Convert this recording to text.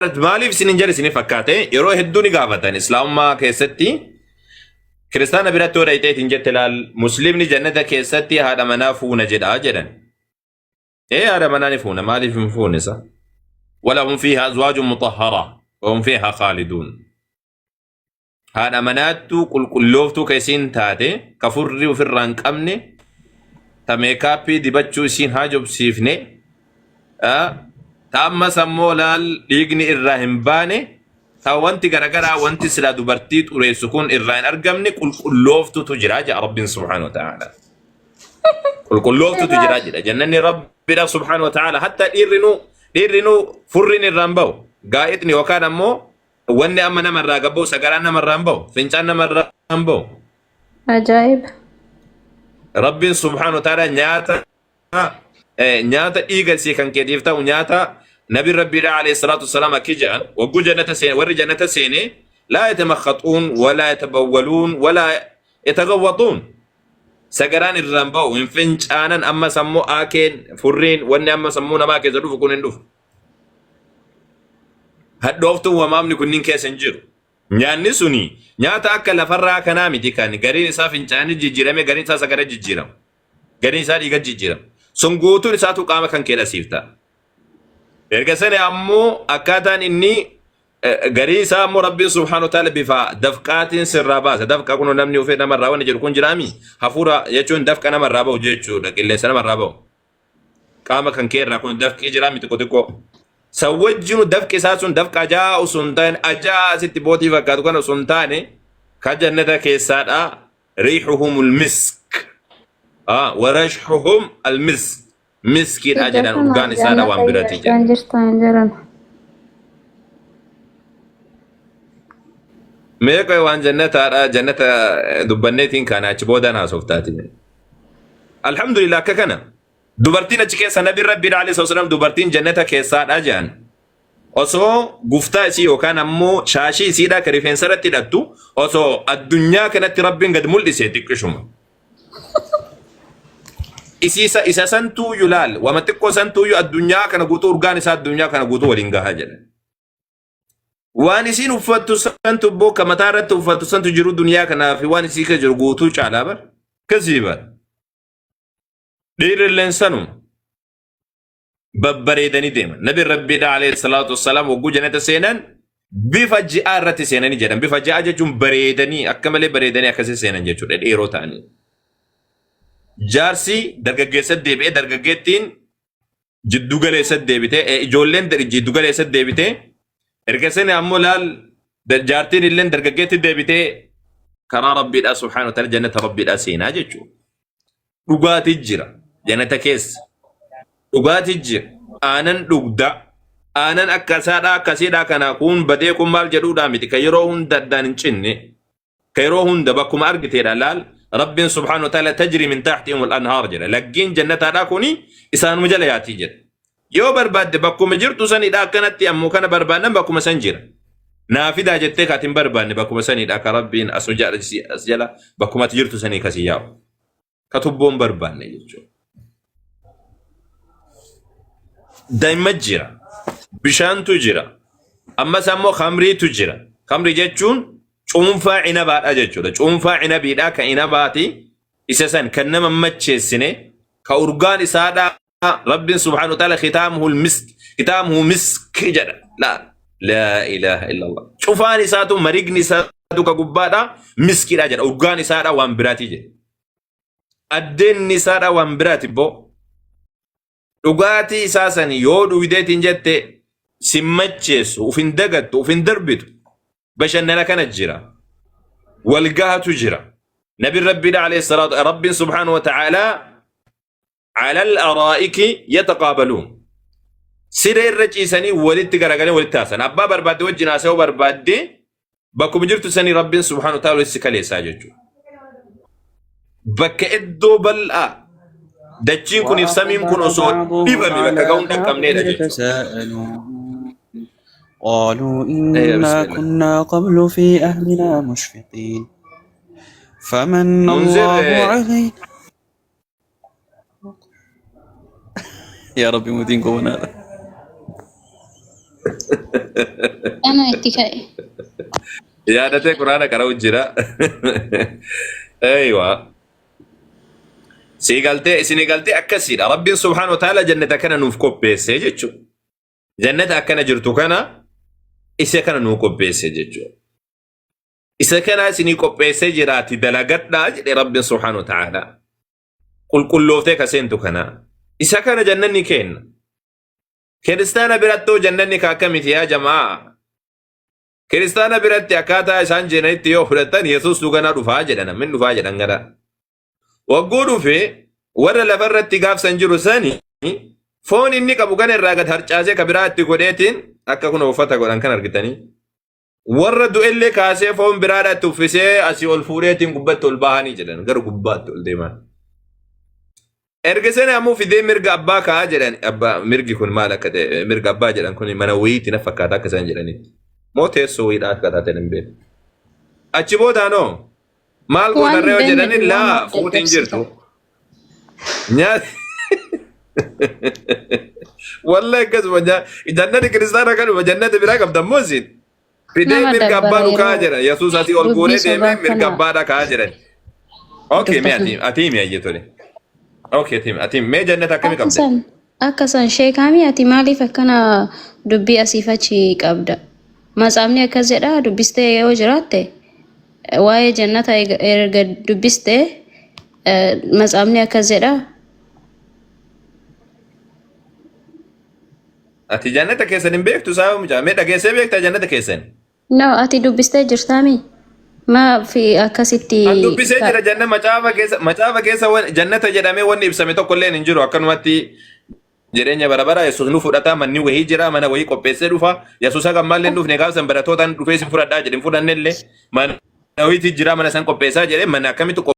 Maaliif isin hin jedhe isin fakkaate? Yeroo hedduu ni gaafatan islaamummaa keessatti. Kiristaana biratti yoo dhayxee ittiin jette, laal, muslimni jannata keessatti haadha manaa fuuna jedha jedhan. Ee, haadha manaa ni fuuna, maaliif hin fuune isa? Walahum fiihaa azwaajun mutahhara wa hum fiihaa khaaliduun. Haadha manaattuu qulqullooftuu ka isiin taate, ka furrii ofirraa hin qabne, ta meekaappii dibachuu isiin haajobsiifne, ta ammas ammoo laal dhiigni irraa hin baane, ta wanti garagaraa wanti silaa dubartii xureessu kun irraa hin argamne qulqullooftutu jira jedha Rabbiin subhaanahu wa ta'ala. Qulqullooftutu jira jedha. Jannanni Rabbiidha subhaanahu wa ta'ala. Hatta dhiirrinuu furriin irraa hin bahu. Gaa'ixni yookaan ammoo wanni amma namarraa gabba'u, sagaraan namarraa hin bahu. Fincaan namarraa hin bahu. Ajaa'iba. Rabbiin subhaanahu wa ta'ala nyaata dhiiga isii kan keetiif ta'u, nyaata nabi Rabbiidha alayhi salaatu wassalaam akki jedhan, wagguu jannata seene, warri jannata seene laa yatamakhatuun walaa yatabawwaluun walaa yatagawwaxuun, sagaraan irraan ba'u, hin fincaanan, ammas ammoo aakeen furriin wanni amma sammuu namaa keessa dhufu kun hin dhufu. Hadhooftuun wamaamni kunniin keessa hin jiru. Nyaanni suni nyaata akka lafarraa kanaa miti, kan gariin isaa fincaanii jijjiirame, gariin isaa sagara jijjiirama. Gariin isaa dhiiga jijjiirama. Sun guutuun isaatu qaama kan kee dhasiif ta'a. Erga sana ammoo akkaataan inni garii isaa ammoo Rabbiin subhaanahu wa ta'ala bifa dafqaatiin sirraa baasa. Dafqa kun namni ufee namarraa wanni jedhu kun jiraami. Hafuura jechuun dafqa namarraa bahu jechuudha. Qilleensa namarraa bahu. Qaama kan kee irraa kun dafqii jiraami xiqqoo xiqqoo. San wajjinu dafqi isaa sun dafqa ajaa'aa osoo hin taane, ajaa'aa asitti bootii fakkaatu kana osoo hin taane, ka jannata keessaadha. Riixuhumul misk. Warashhuhum almisk. Miskiidha Ija jedhan kana urgaan isaadha waan jannata biraati iyyachaa jedhan. jirtan jiran. Meeqa waan jannataadha, jannata dubbanneetiin kana achi boodaan haasoftaati. Alhamdulillah, akka kana. Dubartiin achi keessa nabi Rabbiidha alayhi wasallam dubartiin jannata keessaadha jedhan. Osoo guftaa isii yookaan ammoo shaashii isiidha ka rifeensa irratti hidhattu osoo addunyaa kanatti Rabbiin gad mul'ise xiqqishuma. Isiisa isa santuuyyu laal wama xiqqoo santuuyyu addunyaa kana guutuu urgaan isaa addunyaa kana guutuu waliin gahaa jedha. Waan isiin uffattu santu immoo ka mataa irratti uffattu santu jiru duniyaa kanaa fi waan isii keessa jiru guutuu caalaa bar. Kasii bar. Dhiirri illeen sanuma. Babbareedanii deeman. Nabi Rabbiidha alayhi salaatu wassalaam wagguu jannata seenan bifa ji'aa irratti seenanii jedhan. Bifa ji'aa jechuun bareedanii akka malee bareedanii akkasii seenan jechuudha dheeroo ta'anii. Jaarsi dargaggeessa deebi'ee, dargaggeettiin jiddu galeessa deebitee, ijoolleen jiddu galeessa deebitee, erga sani ammoo laal jaartiin illeen dargaggeetti deebitee karaa Rabbiidhaa subhaanahu wa ta'ala jannata Rabbiidhaa seenaa jechuudha. Dhugaatii jira jannata keessa. Dhugaatii jira. Aanan dhugda. Aanan akkasaadhaa akkasiidhaa kana kun badee kun maal jedhuudhaa miti, kan yeroo hunda addaan hin cinne, ka yeroo hunda bakkuma argiteedha. Laal, Rabbiin subhaanahu wa ta'ala tajri min tahtihim al-anhaar jedha. Laggiin jannataadhaa kuni isaanuma jala yaatii jedha. Yoo barbaadde bakkuma jirtu sanidha, akkanatti ammoo kana barbaadnan bakkuma san jira. Naa fidaa jettee kaati hin barbaanne bakkuma sanidha, ka Rabbiin as jala bakkuma ati jirtu sanii kasi yaa'u. Ka tubboon barbaanne jechuudha. Daa'imma jira. Bishaantu jira. Ammas ammoo kamriitu jira. Kamri jechuun cuunfaa inabaadha jechuudha. Cuunfaa inabiidha kan inabaati. Isa san kan nama hin macheessine, ka urgaan isaadha Rabbiin subhaanahu wa ta'ala kitaamuhu misk, kitaamuhu misk jedha. Laa laa ilaaha illallah. Cufaan isaatu, marigni isaatu ka gubbaadha miskiidha jedha. Urgaan isaadha waan biraatii jedha. Addeenni isaadha waan biraati boo. Dhugaatii isaa sani yoo dhugdeetiin jette sin macheessu, uf hin dagattu, uf hin darbitu. Bashannana kana jira. Walgahatu jira. Nabi Rabbiidha alayhi salaatu Rabbiin subhaanahu wa ta'aalaa alal araa'iki yataqaabaluun. Siree irra ciisanii walitti garagalanii walitti haasan. Abbaa barbaadde wajjin haasa'uu barbaadde bakkuma jirtu sanii Rabbiin subhaanahu wa ta'ala si kaleessaa jechuudha. Bakka iddoo bal'aa dachiin kuniif samiin kun وأقبل osoo بعضهم dhibame bakka على ga'uun بعض dhaqqabneedha jechuudha. يتساءلون قالوا Ee, إنا bismillah. كنا قبل في أهلنا مشفقين فمن Munzir الله علينا يا ربي مدين قونا. Ana itti ka'e. Yaadatee quraana qara'u jira. Eeywa. Sii galtee isinii galtee akkasiidha. Rabbiin subhaanahu wa ta'ala jannata kana nuuf qopheesse jechuudha. Jannata akkana jirtu kana isa kana nuu qopheesse jechuudha. Isa kana isinii qopheessee jiraati dalagadhaa jedhe Rabbiin subhaanahu wa ta'ala. Qulqullooftee ka seentu kana. Isa kana jannanni kenna. Kiristaana birattoo jannanni ka akkamiti yaa jamaa? Kiristaana biratti akkaataa isaan jedhanitti yoo fudhatan Yesuus dhuganaa dhufaa jedhan namni dhufaa jedhan gara. Wagguu dhufe warra lafarratti gaafsan jiru sani foon inni qabu kana irraa gad harcaasee ka biraa itti godheetiin akka kun uffata godhan kan argitanii. Warra du'ellee kaasee foon biraadha itti uffisee asii ol fuudheetiin gubbatti ol bahanii jedhan gara gubbaatti ol deeman. Erga sana ammoo fidee mirga abbaa kaa'aa jedhan abbaa mirgi kun maal akka ta'e mirga abbaa jedhan kun mana wayiitti na fakkaata akka isaan jedhanitti. Moo teessoo wayiidha akka taate hin beeku. Achi boodaanoo maal Waan gootarree hin yoo beekne jedhani duwwaa laa maaf fuutiin gaggabsita. jirtu. Nyaata Wallahi akkasuma jannati kiristaana kanuma jannati biraa qabda immoo isin. Fidee Nama mirga dabbara abbaa nu kaa'aa yeroo jedhan. Yesuus asii ol dubbii guuree deemee sobaa mirga kana abbaadha kaa'aa jedhan. Okay, mee dubbatan. ati ati himi ayyee tole. Okay, ati himi ati himi. Mee jannata akkamii Akka qabda? san akka san sheekaamii ati maaliif akkana dubbii asiif achi qabda? Matsaafni akkas jedha dubbistee yoo jiraatte waa'ee jannata erga dubbistee matsaafni akkas jedha. Ati jannata keessan hin beektu saa mucaa. Mee dhageessee beektaa jannata keessan? No, ati dubbistee jirtaami? Maa fi akkasitti An dubbisee jira janna macaafa keessa macaafa keessa jannata jedhamee wanni ibsame tokko illee hin jiru akkanumatti jireenya bara bara Yesuus nu fudhata manni wayii jira mana wayii qopheessee dhufa Yesuus haga ammallee hin dhufne gaafa san baratootaan dhufee si fudhadhaa jedhe hin fudhanne illee mana wayiitti jira mana san qopheessaa jedhe mana akkamitti